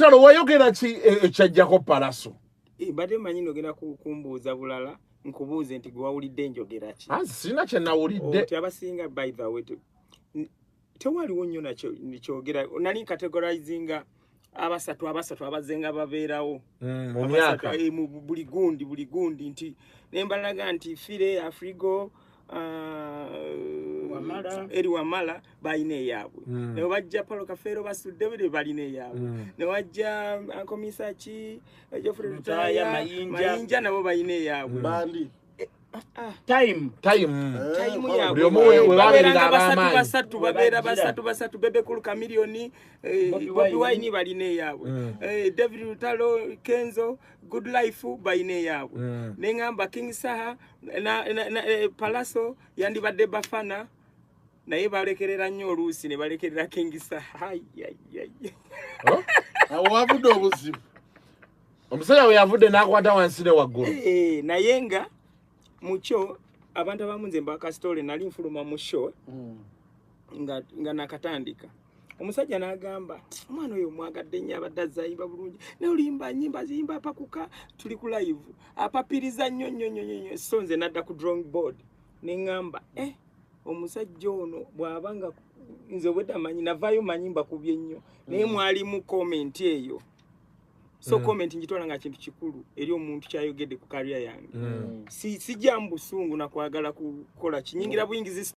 Lutalo, wayogera ki ekyajjako Pallaso? Mbadde manyi nogenda kumbuuza bulala, nkubuuze nti gwe wawulidde njogera ki? Ah, sirina kye nawulidde. Oti abasinga, by the way, tewaliwo nnyo nakyo kyogera. Nali categorizinga abasatu abazze nga babeerawo mu myaka. Abasatu, mu buli gundi nti nembalaga nti Philly Afrigo, Wamala. Eri Wamala balina eyaabwe. Ne wajja Paulo Kafeero, basudde bwe balina eyaabwe. Ne wajja Ankomisaki, Geoffrey Lutaaya, Lutaaya, Mayinja. Mayinja, nabo balina eyaabwe. Bandi. Time. Time. Time Eh, yaabwe. Buli omu we Babeeranga babeerera basatu ab'amaanyi. basatu, We babeera bajjira. basatu basatu. Bebe Cool, Chameleone, Bobi Bobi Wine. Wine balina eyaabwe. David Lutalo, Kenzo, Good Life balina eyaabwe. Neŋŋamba King Saha na Pallaso yandibadde bafana, naye balekerera nnyo oluusi ne balekerera King Saha. Ai, ai, ai. Oh? Awo wavudde obuzibu. Omusajja we yavudde n'akwata wansi ne waggulu. Naye nga mukyo abantu abamu nze mbakasitole nali nfuluma mu show nga nakatandika, omusajja n'agamba, "Omwana oyo mwagadde nnyo, abadde azze ayimba bulungi, naye olimba nyimba ziyimba apakuka." Tuli ku live, apapiriza nnyo nnyo nnyo nnyo. So nze nadda ku drawing board ne ŋŋamba, omusajja ono bw'aba nga nze obwedda manyi navaayo manyi mbakubye nnyo, naye mwalimu comment eyo. So comment ngitwala nga kintu kikulu eri omuntu kyayogedde ku career yange. Sijja mu busungu nakwagala kukola kinyingira buyingizi.